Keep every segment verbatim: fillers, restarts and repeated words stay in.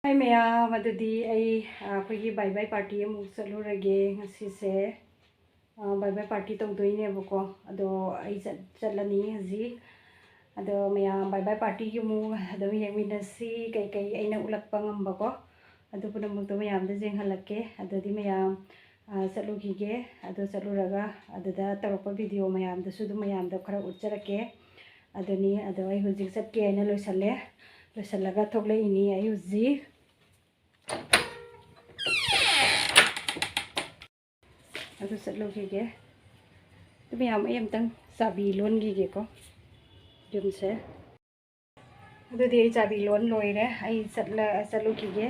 ꯍꯥꯏ ꯃꯌꯥꯝ, ꯑꯗꯨꯗꯤ ꯑꯩ, ꯑ, ꯑꯩꯈꯣꯏꯒꯤ ꯕꯥꯏ ꯕꯥꯏ ꯄꯥꯔꯇꯤ ꯑꯃꯨꯛ ꯆꯠꯂꯨꯔꯒꯦ ꯉꯁꯤꯁꯦ꯫ ꯑ, ꯕꯥꯏ ꯕꯥꯏ ꯄꯥꯔꯇꯤ ꯇꯧꯗꯣꯏꯅꯦꯕꯀꯣ, ꯑꯗꯣ ꯑꯩ ꯆꯠ-, ꯆꯠꯂꯅꯤ ꯍꯧꯖꯤꯛ꯫ ꯑꯗꯣ ꯃꯌꯥꯝ ꯕꯥꯏ ꯕꯥꯏ ꯄꯥꯔꯇꯤꯒꯤ ꯑꯃꯨꯛ ꯑꯗꯨꯝ ꯌꯦꯡꯃꯤꯟꯅꯁꯤ, ꯀꯩꯀꯩ ꯑꯩꯅ ꯎꯠꯂꯛꯄ ꯉꯝꯕꯀꯣ, ꯑꯗꯨ ꯄꯨꯝꯅꯃꯛꯇꯣ ꯃꯌꯥꯝꯗ ꯌꯦꯡꯍꯜꯂꯛꯀꯦ꯫ ꯑꯗꯨꯗꯤ ꯃꯌꯥꯝ, ꯑ, ꯆꯠꯂꯨꯈꯤꯒꯦ꯫ ꯑꯗꯣ ꯆꯠꯂꯨꯔꯒ ꯑꯗꯨꯗ ꯇꯧꯔꯛꯄ ꯚꯤꯗꯤꯑꯣ ꯃꯌꯥꯝꯗꯨꯁꯨ ꯑꯗꯨꯝ ꯃꯌꯥꯝꯗ ꯈꯔ ꯎꯠꯆꯔꯛꯀꯦ꯫ ꯑꯗꯨꯅꯤ, ꯑꯗꯣ ꯑꯩ ꯍꯧꯖꯤꯛ ꯆꯠꯀꯦ ꯍꯥꯏꯅ ꯂꯣꯏꯁꯜꯂꯦ꯫ ꯂꯣꯏꯁꯜꯂꯒ ꯊꯣꯛꯂꯛꯏꯅꯤ ꯑꯩ ꯍꯧꯖꯤꯛ꯫ ꯑꯗꯨ ꯆꯠꯂꯨꯈꯤꯒꯦ꯫ ꯑꯗꯨ ꯃꯌꯥꯝ, ꯑꯩ ꯑꯝꯇꯪ ꯆꯥꯕꯤ ꯂꯣꯟꯈꯤꯒꯦꯀꯣ ꯌꯨꯝꯁꯦ꯫ ꯑꯗꯨꯗꯤ ꯑꯩ ꯆꯥꯕꯤ ꯂꯣꯟ ꯂꯣꯏꯔꯦ꯫ ꯑꯩ ꯆꯠꯂ-, ꯆꯠꯂꯨꯈꯤꯒꯦ꯫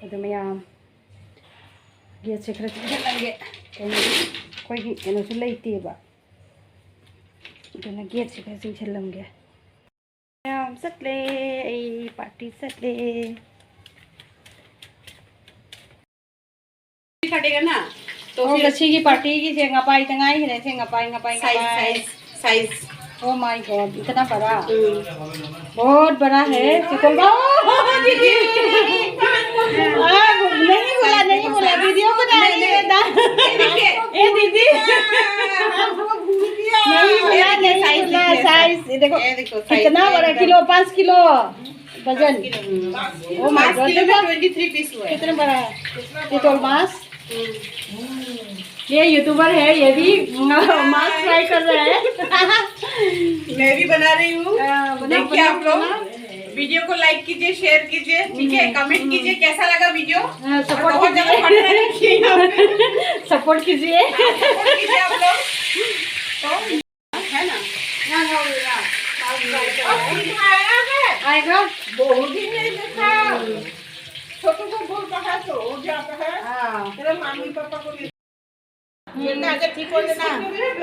ꯑꯗꯨ ꯃꯌꯥꯝ, ꯒꯦꯠꯁꯦ ꯈꯔ ꯆꯤꯡꯁꯤꯜꯂꯝꯒꯦ꯫ ꯀꯩꯅꯣ, ꯑꯩꯈꯣꯏꯒꯤ ꯀꯩꯅꯣꯁꯨ ꯂꯩꯇꯦꯕ, ꯑꯗꯨꯅ ꯒꯦꯠꯁꯦ ꯈꯔ ꯆꯤꯡꯁꯤꯜꯂꯝꯒꯦ꯫ ꯃꯌꯥꯝ ꯆꯠꯂꯦ, ꯑꯩ ꯄꯥꯔꯇꯤ ꯆꯠꯂꯦ꯫ ꯐꯥꯇꯦꯒꯥ ꯅꯥ? ꯇꯣ ꯑꯣ, ꯐꯤꯔ ꯉꯁꯤꯒꯤ ꯄꯥꯔꯇꯤꯒꯤꯁꯦ ꯉꯄꯥꯏꯗ ꯉꯥꯏꯈ꯭ꯔꯦ꯫ ꯁꯦ ꯉꯄꯥꯏ, ꯉꯄꯥꯏ, ꯁꯥꯏꯖ, ꯉꯄꯥꯏ꯫ Size, size. Oh my God, इतना बड़ा। ꯎꯝ꯫ बहुत बड़ा है। चिकन बा-, ओ, दीदी। हाँ, नहीं बोला, नहीं बोला, वीडियो बना रही है ना। ये देखिए। ए दीदी। नहीं बोला, ये देखिए, नहीं साइज बोला, देखिए, साइज। ये देखो, ये देखो, साइज कितना बड़ा, एकदम। किलो, पाँच किलो। वजन। पाँच किलो। Oh my God, पाँच किलो में देखो। ट्वेंटी थ्री पीस हुआ है। कितने बड़ा है? ये तो मांस। हम्म। ये यूट्यूबर है, ये भी मांस फ्राई कर रहा है। मैं भी बना रही हूँ। हाँ, बनाओ, देखिए बनाओ, आप लोग। बनाओ। वीडियो को लाइक कीजिए, शेयर कीजिए, ठीक है? हम्म, कमेंट हम्म। कीजिए कैसा लगा वीडियो। हाँ, और सपोर्ट बहुत ज्यादा कीजिए। फटफट कीजिए। सपोर्ट कीजिए। हाँ, सपोर्ट कीजिए आप लोग। तो है ना? यहाँ आओ, यहाँ। आओ, ट्राई करो। और सिखाया है। आएगा? बहुत दिन नहीं देखा। हम्म। छोटू को बोल रहा है तो हो जाता है। हाँ। तेरे मामी पापा को ले। हम्म। बेटा, आगे ठीक हो जाना।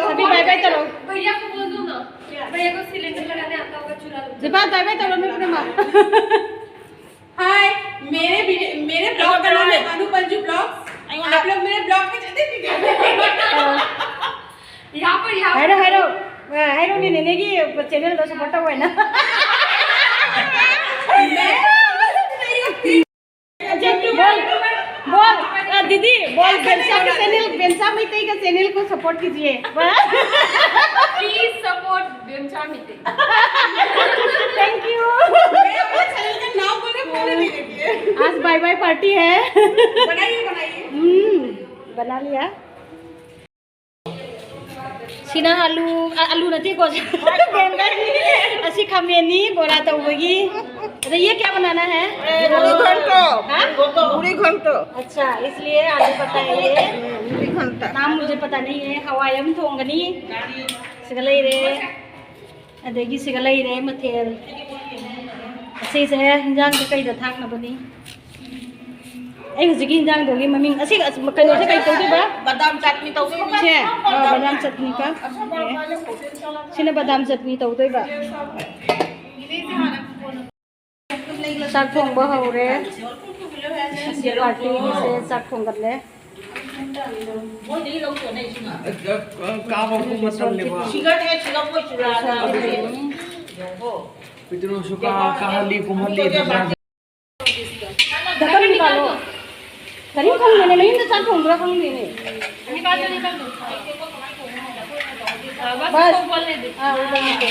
अभी बाय बाय करो। भैया को बोल दो ना। क्या? भैया को सिलेंडर लगाने आता होगा, चूल्हा। जब बाय बाय करो, मैं अपने माँ। हाय, मेरे वीडियो, मेरे ब्लॉग का नाम है अनु पंजू ब्लॉग्स। आप लोग मेरे ब्लॉग में जाते हैं। यहाँ पर, यहाँ पर। Hello, hello. हेलो, नहीं, नहीं, नहीं, ये चैनल तो सपोर्ट हुआ है ना। मैं ऐसा मैत्री का चैनल को सपोर्ट कीजिए। प्लीज सपोर्ट बेमचा मैत्री। Thank you. आज बाय बाय पार्टी है। बनाइए, बनाइए। हम्म, बना लिया। ꯁꯤꯅ ꯑꯂꯨ, ꯑ, ꯑꯂꯨ ꯅꯠꯇꯦꯀꯣ꯫ ꯑꯁꯤ ꯈꯥꯃꯦꯟꯅꯤ, ꯕꯣꯔꯥ ꯇꯧꯕꯒꯤ꯫ ꯑꯗ ꯌꯦ ꯀꯌꯥ ꯕꯅꯥꯅꯥ ꯍꯦ? ꯃꯨꯔꯤ ꯘꯟꯇ꯫ ꯍꯥ? ꯃꯨꯔꯤ ꯘꯟꯇ꯫ ꯑꯠꯆꯥ, ꯏꯁꯂꯤꯌꯦ ꯑꯥꯂꯨ ꯄꯇꯥ ꯍꯦ ꯌꯦ꯫ ꯃꯨꯔꯤ ꯘꯟꯇ꯫ ꯅꯥꯝ ꯃꯨꯖꯦ ꯄꯇꯥ ꯅꯍꯤ ꯍꯦ꯫ ꯍꯋꯥꯏ ꯑꯃ ꯊꯣꯡꯒꯅꯤ꯫ ꯁꯤꯒ ꯂꯩꯔꯦ꯫ ꯑꯗꯒꯤ ꯁꯤꯒ ꯂꯩꯔꯦ ꯃꯊꯦꯜ꯫ ꯑꯁꯤꯁꯦ ꯍꯤꯟꯖꯥꯡꯁꯦ ꯀꯩꯗ ꯊꯥꯛꯅꯕꯅꯤ? ꯑꯩ ꯍꯧꯖꯤꯛꯀꯤ ꯍꯤꯟꯖꯥꯡꯗꯨꯒꯤ ꯃꯃꯤꯡ, ꯑꯁꯤ, ꯑꯁ, ꯀꯩꯅꯣꯁꯦ ꯀꯩ ꯇꯧꯗꯣꯏꯕ? ꯕꯗꯥꯝ ꯆꯠꯅꯤ ꯇꯧꯗꯣꯏꯅꯦ꯫ ꯁꯦ? ꯑꯥ, ꯕꯗꯥꯝ ꯆꯠꯅꯤ ꯀ꯫ ꯁꯤꯅ ꯕꯗꯥꯝ ꯆꯠꯅꯤ ꯇꯧꯗꯣꯏꯕ꯫ ꯆꯥꯛ ꯊꯣꯡꯕ ꯍꯧꯔꯦ꯫ ꯉꯁꯤ ꯄꯥꯔꯇꯤꯒꯤꯁꯦ ꯆꯥꯛ ꯊꯣꯡꯒꯠꯂꯦ꯫ ꯀꯥꯕ ꯀꯨꯝꯕ ꯇꯜꯂꯦꯕ꯫ ꯄꯤꯇ꯭ꯔꯨꯁꯨ ꯀꯥ-, ꯀꯥꯍꯜꯂꯤ ꯀꯨꯝꯍꯜꯂꯤ꯫ ꯗꯀꯟ ꯅꯤꯀꯥꯜꯂꯣ꯫ ꯀꯔꯤꯝ ꯈꯪꯗꯦꯅꯦ, ꯃꯌꯨꯝꯗ ꯆꯥꯛ ꯊꯣꯡꯕ꯭ꯔꯥ ꯈꯪꯗꯦꯅꯦ꯫ ꯕꯁ꯫ ꯑꯥ, ꯎꯕꯔ ꯅꯠꯇꯦ꯫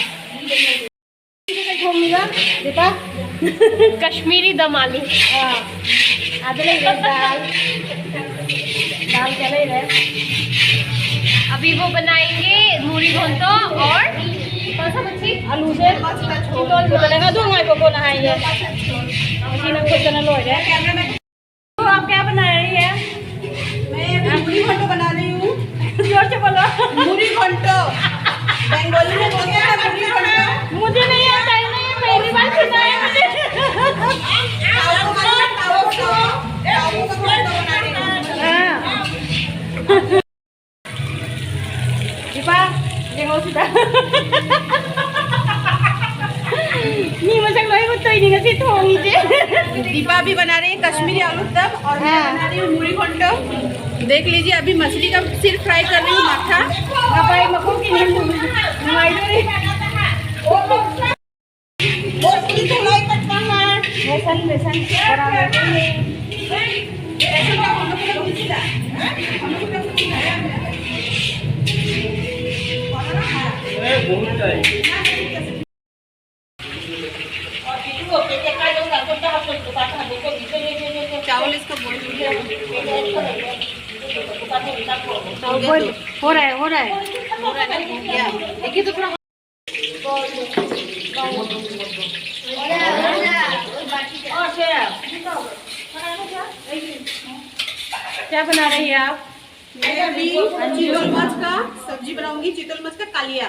ꯀꯩ ꯊꯣꯡꯉꯤꯕ, ꯗꯤꯄꯥ? ꯀꯁꯃꯤꯔꯤ ꯗꯝ ꯑꯥꯂꯨ꯫ ꯑꯥ, ꯑꯗ ꯂꯩꯔꯦ ꯗꯥꯜ꯫ ꯗꯥꯜ ꯀꯌꯥ ꯂꯩꯔꯦ? अभी वो बनाएंगे मूरी घोंटो और कौन सा मच्छी? ꯑꯂꯨꯁꯦ ꯆꯤꯡꯗꯣꯜ ꯃꯨꯠꯇꯅ ꯑꯗꯨ ꯉꯥꯏꯈꯣ ꯀꯣꯟꯅ ꯍꯥꯏꯒꯦ꯫ ꯉꯁꯤ ꯅꯪ ꯈꯨꯠꯇꯅ ꯂꯣꯏꯔꯦ꯫ तो आप क्या बना रही है? मैं अभी मुरी घोंटो बना रही हूँ। जोर से बोलो। मुरी घोंटो। बंगाली में बोलते हैं ना मुरी घोंटो। मुझे नहीं आता है, मैं पहली बार सुना है मुझे। ताऊ को मालूम है, ताऊ को, ताऊ को घोंटो बना रही हूँ। हाँ। ꯏꯄꯥ, ꯌꯦꯡꯉꯣ ꯁꯤꯗ꯫ ꯃꯤ ꯃꯁꯛ ꯂꯣꯏ ꯎꯠꯇꯣꯏꯅꯤ ꯉꯁꯤ ꯊꯣꯡꯉꯤꯁꯦ꯫ दीपा भी बना रही है कश्मीरी आलू दम और मैं हाँ। बना रही हूँ मुरी घोंटो। देख लीजिए, अभी मछली का सिर फ्राई कर रही हूँ, माथा। ꯉꯄꯥꯏ ꯃꯀꯣꯛꯀꯤꯅꯦ ꯅꯨꯡꯉꯥꯏꯗꯣꯔꯤ꯫ वो पूरी धुलाई करता है। बेसन, बेसन बराबर नहीं है। चावल इसका बॉईल हो रहा है, हो रहा है ना, हो गया। देखिए तो थोड़ा। क्या बना रही है आप? मैं अभी चितल माछ का सब्जी बनाऊंगी, चितल माछ का कालिया।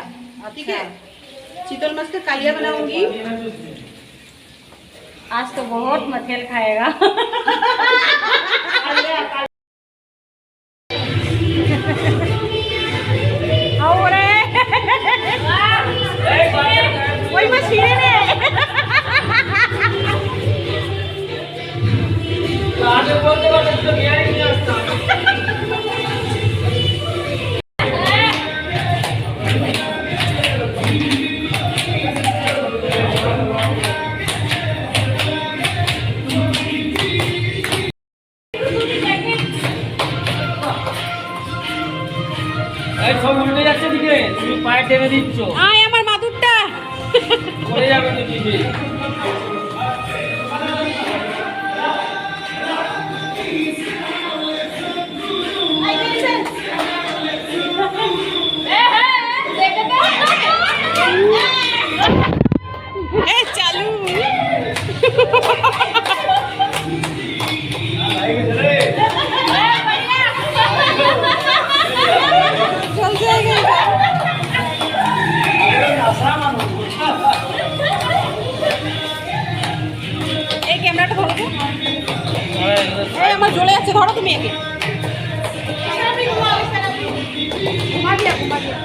ठीक है, चितल माछ का कालिया बनाऊंगी। आज तो बहुत मटेरियल खाएगा। और वही मशीन है। এই সব উল্টে যাচ্ছে দিকে, তুমি পায়ে টেনে দিচ্ছ। আয় আমার মাদুরটা। পড়ে যাবে তো দিকে। ए, चालू। चल जाएगा। এই ক্যামেরাটা ধরো তো। এই আমার জ্বলে যাচ্ছে, ধরো তুমি একে। ঘুমা দিয়া, ঘুমা দিয়া।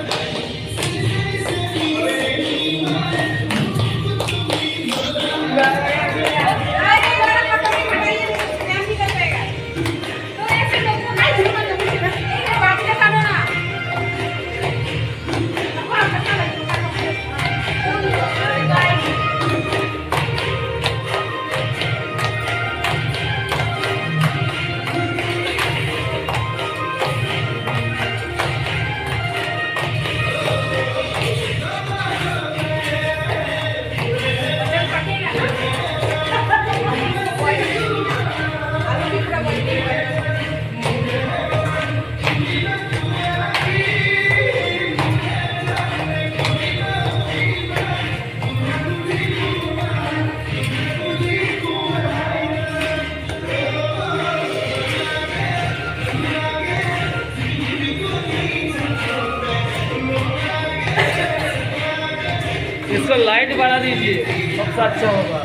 लाइट बढ़ा दीजिए, सबसे अच्छा होगा।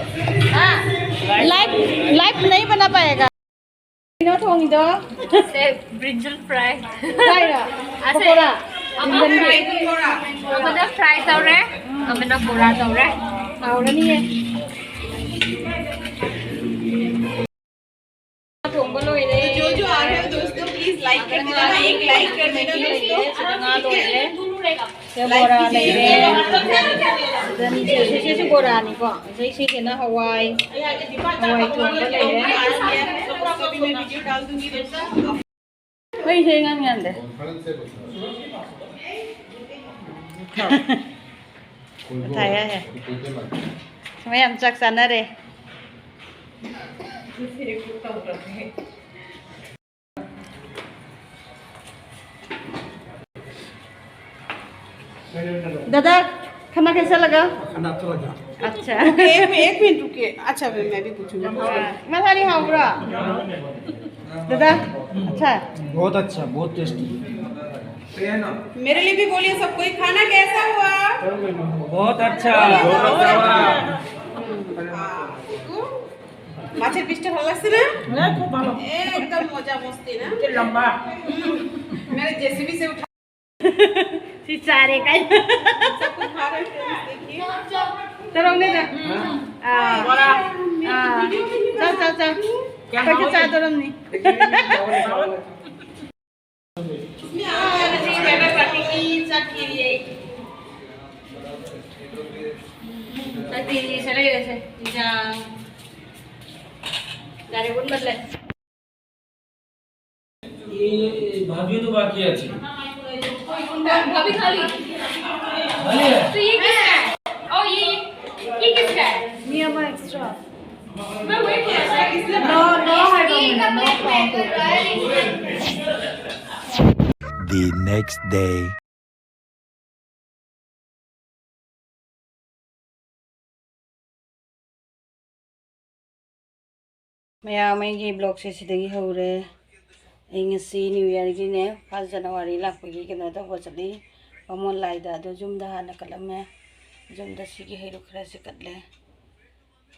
हाँ। लाइट, लाइट नहीं बना पाएगा। ꯀꯩꯅꯣ ꯊꯣꯡꯉꯤꯗꯣ? ꯁꯦ, ꯕ꯭ꯔꯤꯟꯖꯜ ꯐ꯭ꯔꯥꯏ꯫ ꯐ꯭ꯔꯥꯏꯔꯣ? ꯑꯁꯦ, ꯄꯀꯣꯔꯥ? ꯑꯃ ꯐ꯭ꯔꯥꯏ, ꯑꯃꯅ ꯐ꯭ꯔꯥꯏ ꯇꯧꯔꯦ, ꯑꯃꯅ ꯕꯣꯔꯥ ꯇꯧꯔꯦ꯫ ꯍꯥꯎꯔꯅꯤꯌꯦ꯫ ꯊꯣꯡꯕ ꯂꯣꯏꯔꯦ꯫ तो जो जो आ रहे हो दोस्तों, प्लीज लाइक कर देना, एक लाइक कर देना दोस्तों। ꯁꯤꯗ ꯉꯥ ꯂꯣꯏꯔꯦ꯫ ꯁꯤꯗ ꯕꯣꯔꯥ ꯂꯩꯔꯦ꯫ ꯁꯤꯗ ꯁꯤꯁꯤꯁꯨ ꯕꯣꯔꯥꯅꯤꯀꯣ꯫ ꯑꯗꯩ ꯁꯤꯁꯤꯅ ꯍꯋꯥꯏ, ꯍꯋꯥꯏ ꯊꯣꯡꯕ ꯂꯩꯔꯦ꯫ ꯑꯩꯁꯦ ꯉꯥꯡ ꯌꯥꯟꯗꯦ꯫ ꯃꯊꯥ ꯌꯥꯏ ꯌꯥꯏ꯫ ꯃꯌꯥꯝ ꯆꯥꯛ ꯆꯥꯅꯔꯦ꯫ दादा, खाना कैसा लगा? खाना अच्छा लगा। अच्छा। रुकिए, एक मिनट, एक मिनट रुकिए। अच्छा, मैं, मैं भी पूछूंगी। हाँ, मसाले हाँ पूरा। दादा, अच्छा है? बहुत अच्छा, बहुत टेस्टी। मेरे लिए भी बोलिए सब कोई, खाना कैसा हुआ? बहुत अच्छा। हाँ। মাছের পিসটা ভালো লাগছে না? হ্যাঁ, খুব ভালো। একদম মজা মস্তি না? লম্বা। হুম। মানে জেসিবি সে উঠা। सी चारे का ही। सब कुछ खा रहे हैं, देखिए। तो हमने ना। हाँ। हाँ। चल, चल, चल। क्या कैसे खाओगे? चाय तो हमने। इसमें आ, जी, मैडम, पार्टी की चाय के लिए। चाय के लिए, चले गए थे। जा। जा रे, बोल, बदले। ये भाभी तो बाकी है, अच्छी। अभी खाली। खाली है? तो ये किसका है? और ये, ये, ये किसका है? Extra. मैं वही पूछ रहा था। No, no, I don't know. No, no, I don't know. The next day. ꯃꯌꯥꯝ, ꯑꯩꯒꯤ ꯕ꯭ꯂꯣꯛꯁꯦ ꯁꯤꯗꯒꯤ ꯍꯧꯔꯦ꯫ ꯑꯩ ꯉꯁꯤ ꯅ꯭ꯌꯨ ꯌꯔꯒꯤꯅꯦ, ꯐꯥꯔꯁ ꯖꯅꯋꯥꯔꯤ ꯂꯥꯛꯄꯒꯤ ꯀꯩꯅꯣ ꯇꯧꯕ ꯆꯠꯂꯤ, ꯕꯥꯃꯣꯟ ꯂꯥꯏꯗ꯫ ꯑꯗꯣ ꯌꯨꯝꯗ ꯍꯥꯟꯅ ꯀꯠꯂꯝꯃꯦ꯫ ꯌꯨꯝꯗ ꯁꯤꯒꯤ ꯍꯩꯔꯨꯛ ꯈꯔꯁꯦ ꯀꯠꯂꯦ꯫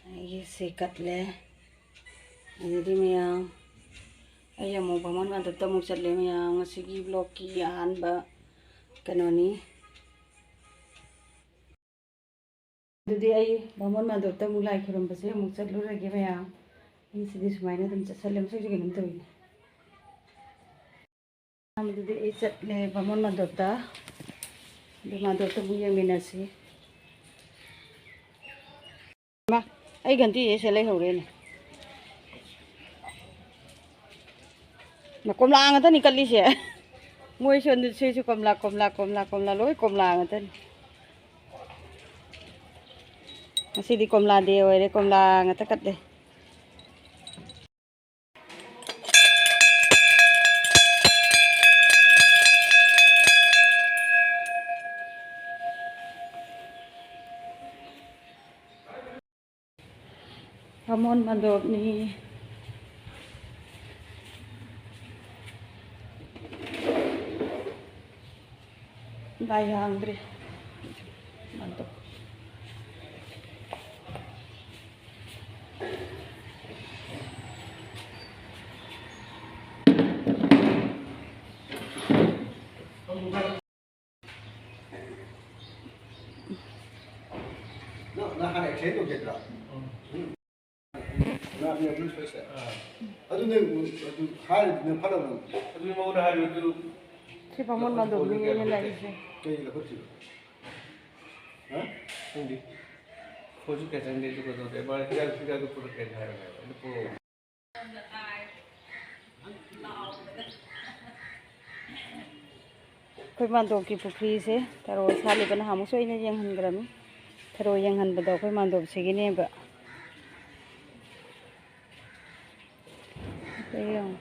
ꯑꯩꯒꯤꯁꯦ ꯀꯠꯂꯦ꯫ ꯑꯗꯨꯗꯤ ꯃꯌꯥꯝ, ꯑꯩ ꯑꯃꯨꯛ ꯕꯥꯃꯣꯟ ꯃꯥꯟꯗꯣꯞꯇ ꯑꯃꯨꯛ ꯆꯠꯂꯦ ꯃꯌꯥꯝ꯫ ꯉꯁꯤꯒꯤ vlogꯀꯤ ꯑꯍꯥꯟꯕ ꯀꯩꯅꯣꯅꯤ꯫ ꯑꯗꯨꯗꯤ ꯑꯩ ꯕꯥꯃꯣꯟ ꯃꯥꯟꯗꯣꯞꯇ ꯑꯃꯨꯛ ꯂꯥꯏ ꯈꯨꯔꯨꯝꯕꯁꯦ ꯑꯃꯨꯛ ꯆꯠꯂꯨꯔꯒꯦ ꯃꯌꯥꯝ꯫ ꯑꯩ ꯁꯤꯗꯤ ꯁꯨꯃꯥꯏꯅ ꯑꯗꯨꯝ ꯆꯠꯁꯜꯂꯦ꯫ ꯃꯁꯛꯁꯦ ꯀꯩꯅꯣꯝ ꯇꯧꯋꯤꯅꯦ꯫ ꯑꯗꯨꯗꯤ ꯑꯩ ꯆꯠꯂꯦ ꯕꯥꯃꯣꯟ ꯃꯥꯟꯗꯣꯞꯇ꯫ ꯑꯗꯨ ꯃꯥꯟꯗꯣꯞꯇ ꯑꯃꯨꯛ ꯌꯦꯡꯃꯤꯟꯅꯁꯤ꯫ ꯃꯥ, ꯑꯩ ꯘꯟꯇꯤꯁꯦ ꯁꯤꯗ ꯂꯩꯍꯧꯔꯦꯅꯦ꯫ ꯃꯥ, ꯀꯣꯝꯂꯥ ꯉꯥꯛꯇꯅꯤ ꯀꯠꯂꯤꯁꯦ꯫ ꯃꯣꯏ ꯁꯣꯝꯗ ꯁꯤꯁꯨ ꯀꯣꯝꯂꯥ, ꯀꯣꯝꯂꯥ, ꯀꯣꯝꯂꯥ, ꯀꯣꯝꯂꯥ, ꯂꯣꯏ ꯀꯣꯝꯂꯥ ꯉꯥꯛꯇꯅꯤ꯫ ꯉꯁꯤꯗꯤ ꯀꯣꯝꯂꯥ day ꯑꯣꯏꯔꯦ, ꯀꯣꯝꯂꯥ ꯉꯥꯛꯇ ꯀꯠꯂꯦ꯫ ꯕꯥꯃꯣꯟ ꯃꯥꯟꯗꯣꯞꯅꯤ꯫ ꯂꯥꯏ ꯍꯥꯡꯗ꯭ꯔꯤ꯫ ꯃꯥꯟꯗꯣꯞ꯫ ꯅꯪ, ꯅꯪ ꯍꯥꯟꯅ exchange ꯇꯧꯒꯦꯗ꯭ꯔꯥ? ꯎꯝ꯫ ꯅꯪ ꯑꯅꯤ ꯑꯍꯨꯝ ꯁꯣꯏꯁꯦ꯫ ꯑꯥ꯫ ꯑꯗꯨ ꯅꯪ, ꯑꯗꯨ ꯍꯥꯏꯔꯗꯤ ꯅꯪ ꯐꯠꯂꯝꯃꯣꯏ꯫ ꯑꯗꯨ ꯃꯉꯣꯟꯗ ꯍꯥꯏꯔꯨꯔꯗꯨ ꯁꯤ ꯕꯥꯃꯣꯟ ꯃꯥꯟꯗꯣꯞꯅꯤ ꯑꯩꯅ ꯂꯥꯛꯏꯁꯦ꯫ ꯀꯩꯒꯤ ꯂꯧꯈꯠꯇ꯭ꯔꯤꯕ? ꯍꯥ? ꯈꯪꯗꯦ꯫ ꯐꯣꯟꯁꯨ ꯀꯌꯥ ꯆꯪꯗꯦ, ꯑꯗꯨ ꯀꯩꯗꯧꯗꯦ? ꯃꯥ ꯍꯤꯗꯥꯛ, ꯍꯤꯗꯥꯛꯇꯨ ꯄꯨꯔꯛꯀꯦꯅ ꯍꯥꯏꯕꯅꯦꯕ꯫ ꯑꯗꯨ ꯄꯨꯔꯛꯑꯣ꯫ ꯑꯩꯈꯣꯏ ꯃꯥꯟꯗꯣꯞꯀꯤ ꯄꯨꯈ꯭ꯔꯤꯁꯦ ꯊꯔꯣ ꯁꯥꯠꯂꯤꯕ ꯅꯍꯥꯟꯃꯨꯛꯁꯨ ꯑꯩꯅ ꯌꯦꯡꯍꯟꯈ꯭ꯔꯃꯤ꯫ ꯊꯔꯣ ꯌꯦꯡꯍꯟꯕꯗꯣ ꯑꯩꯈꯣꯏ ꯃꯥꯟꯗꯣꯞꯁꯤꯒꯤꯅꯦꯕ꯫ ꯁꯤ ꯌꯦꯡꯉꯣ꯫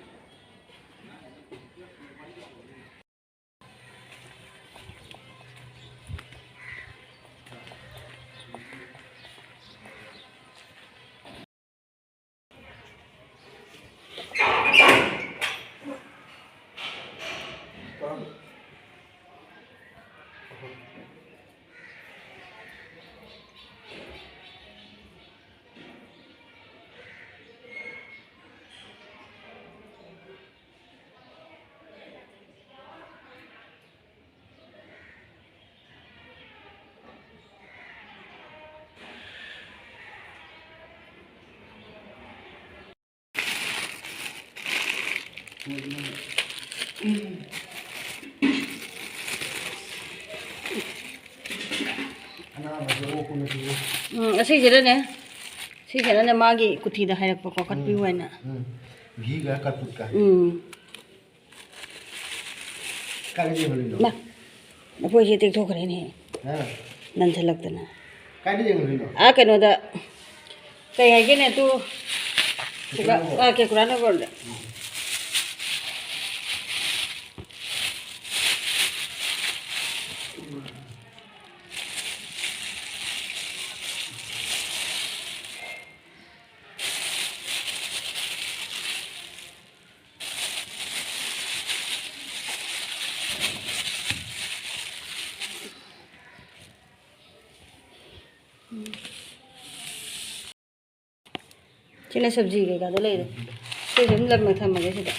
ꯑꯅꯥꯕꯁꯦ ꯑꯣꯛꯄ ꯅꯠꯇꯦ꯫ ꯎꯝ, ꯑꯁꯤꯁꯤꯗꯅꯦ, ꯁꯤꯁꯤꯅꯅꯦ ꯃꯥꯒꯤ ꯀꯨꯊꯤꯗ ꯍꯥꯏꯔꯛꯄꯀꯣ, ꯀꯠꯄꯤꯌꯨ ꯍꯥꯏꯅ꯫ ꯎꯝ꯫ ꯘꯤꯒ ꯀꯔꯄꯨꯔꯒ꯫ ꯎꯝ꯫ ꯀꯥꯏꯗ ꯌꯦꯡꯍꯜꯂꯤꯅꯣ? ꯃꯥ, ꯂꯐꯣꯏꯁꯦ ꯇꯦꯛꯊꯣꯛꯈ꯭ꯔꯦꯅꯦ꯫ ꯍꯥ? ꯅꯟꯁꯜꯂꯛꯇꯅ꯫ ꯀꯥꯏꯗ ꯌꯦꯡꯍꯜꯂꯤꯅꯣ? ꯑꯥ, ꯀꯩꯅꯣꯗ, ꯀꯩ ꯍꯥꯏꯒꯦꯅꯦ, ꯇꯨ, ꯀꯦꯀꯨꯔꯥ ꯅꯒꯔ꯫ ꯑꯥ, ꯀꯦꯀꯨꯔꯥ ꯅꯒꯔꯗ꯫ ꯎꯝ꯫ ꯁꯤꯅ ꯁꯕꯖꯤ ꯀꯩꯀꯥꯗꯣ ꯂꯩꯔꯦ꯫ ꯁꯤ ꯑꯗꯨꯝ ꯂꯪꯅ ꯊꯝꯃꯒꯦ ꯁꯤꯗ꯫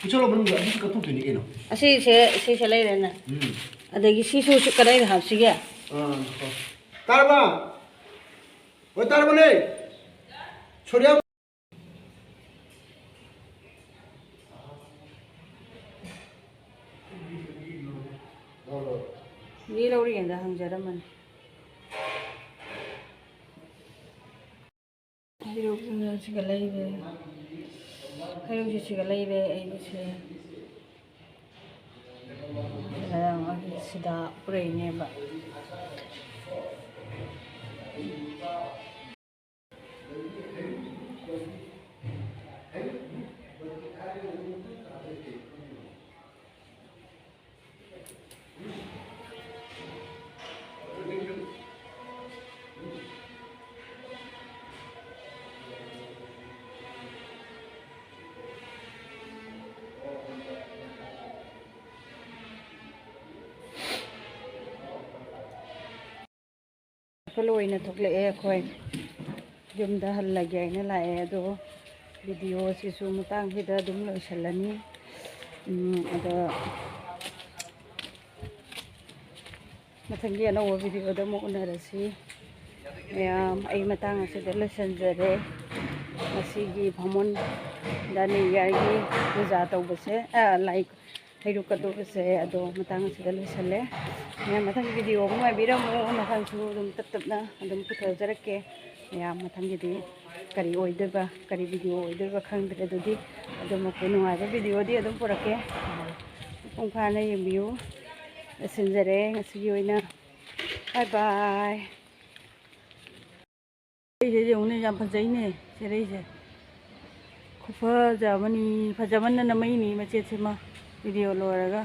ꯄꯨꯁꯜꯂꯣ ꯃꯅꯨꯡꯗ, ꯑꯗꯨꯁꯨ ꯀꯠꯊꯣꯛꯇꯣꯏꯅꯤ ꯀꯩꯅꯣ꯫ ꯑꯁꯤꯁꯦ, ꯁꯤꯁꯦ ꯂꯩꯔꯦꯅꯦ꯫ ꯎꯝ꯫ ꯑꯗꯒꯤ ꯁꯤꯁꯨ ꯁꯤ ꯀꯗꯥꯏꯗ ꯍꯥꯞꯁꯤꯒꯦ? ꯑꯥ, ꯍꯣꯏ꯫ ꯇꯥꯔꯕ? ꯍꯣꯏ, ꯇꯥꯔꯕꯅꯦ? ꯁꯣꯔꯤꯌꯥ꯫ ꯃꯤ ꯂꯧꯔꯤꯉꯩꯗ ꯍꯪꯖꯔꯝꯕꯅꯤ꯫ ꯍꯩꯔꯨꯛꯁꯤꯒ ꯂꯩꯔꯦ꯫ ꯍꯩꯔꯨꯛꯁꯦ ꯁꯤꯒ ꯂꯩꯔꯦ ꯑꯩꯒꯤꯁꯦ꯫ ꯉꯔꯥꯡ ꯑꯩꯒꯤ ꯁꯤꯗ ꯄꯨꯔꯛꯏꯅꯦꯕ꯫ ꯂꯣꯏꯅ ꯊꯣꯛꯂꯛꯑꯦ ꯑꯩꯈꯣꯏ꯫ ꯌꯨꯝꯗ ꯍꯜꯂꯒꯦ ꯍꯥꯏꯅ ꯂꯥꯛꯑꯦ꯫ ꯑꯗꯣ ꯚꯤꯗꯤꯑꯣꯁꯤꯁꯨ ꯃꯇꯥꯡꯁꯤꯗ ꯑꯗꯨꯝ ꯂꯣꯏꯁꯤꯜꯂꯅꯤ꯫ ꯎꯝ, ꯑꯗꯣ ꯃꯊꯪꯒꯤ ꯑꯅꯧꯕ ꯚꯤꯗꯤꯑꯣꯗ ꯑꯃꯨꯛ ꯎꯅꯔꯁꯤ꯫ ꯃꯌꯥꯝ, ꯑꯩ ꯃꯇꯥꯡ ꯑꯁꯤꯗ ꯂꯣꯏꯁꯤꯟꯖꯔꯦ꯫ ꯉꯁꯤꯒꯤ ꯕꯥꯃꯣꯟ ꯗꯥꯅꯤ ꯌꯥꯔꯒꯤ ꯄꯨꯖꯥ ꯇꯧꯕꯁꯦ, ꯂꯥꯏ ꯍꯩꯔꯨꯛ ꯀꯠꯂꯨꯕꯁꯦ ꯑꯗꯣ ꯃꯇꯥꯡ ꯑꯁꯤꯗ ꯂꯣꯏꯁꯜꯂꯦ꯫ ꯃꯌꯥꯝ ꯃꯊꯪꯒꯤ ꯚꯤꯗꯤꯑꯣ ꯑꯃꯨꯛ ꯉꯥꯏꯕꯤꯔꯝꯃꯨ꯫ ꯃꯊꯪꯁꯨ ꯑꯗꯨꯝ ꯇꯞ ꯇꯞꯅ ꯑꯗꯨꯝ ꯄꯨꯊꯖꯔꯛꯀꯦ꯫ ꯃꯌꯥꯝ ꯃꯊꯪꯒꯤꯗꯤ ꯀꯔꯤ ꯑꯣꯏꯗꯣꯏꯕ, ꯀꯔꯤ ꯚꯤꯗꯤꯑꯣ ꯑꯣꯏꯗꯣꯏꯕ ꯈꯪꯗ꯭ꯔꯦ꯫ ꯑꯗꯨꯗꯤ ꯑꯗꯨꯃꯛꯄꯨ ꯅꯨꯡꯉꯥꯏꯕ ꯚꯤꯗꯤꯑꯣꯗꯤ ꯑꯗꯨꯝ ꯄꯨꯔꯛꯀꯦ꯫ ꯃꯄꯨꯡ ꯐꯥꯅ ꯌꯦꯡꯕꯤꯌꯨ꯫ ꯂꯣꯏꯁꯤꯟꯖꯔꯦ ꯉꯁꯤꯒꯤ ꯑꯣꯏꯅ꯫ ꯕꯥꯏ ꯕꯥꯏ꯫ ꯁꯤꯔꯩꯁꯦ ꯌꯦꯡꯉꯨꯅꯦ, ꯌꯥꯝ ꯐꯖꯩꯅꯦ ꯁꯤꯔꯩꯁꯦ꯫ ꯈꯨꯐꯖ ꯑꯃꯅꯤ, ꯐꯖꯃꯟꯗꯅ ꯃꯩꯅꯤ ꯃꯆꯦꯠꯁꯤꯃ꯫ ꯚꯤꯗꯤꯑꯣ ꯂꯣꯏꯔꯒ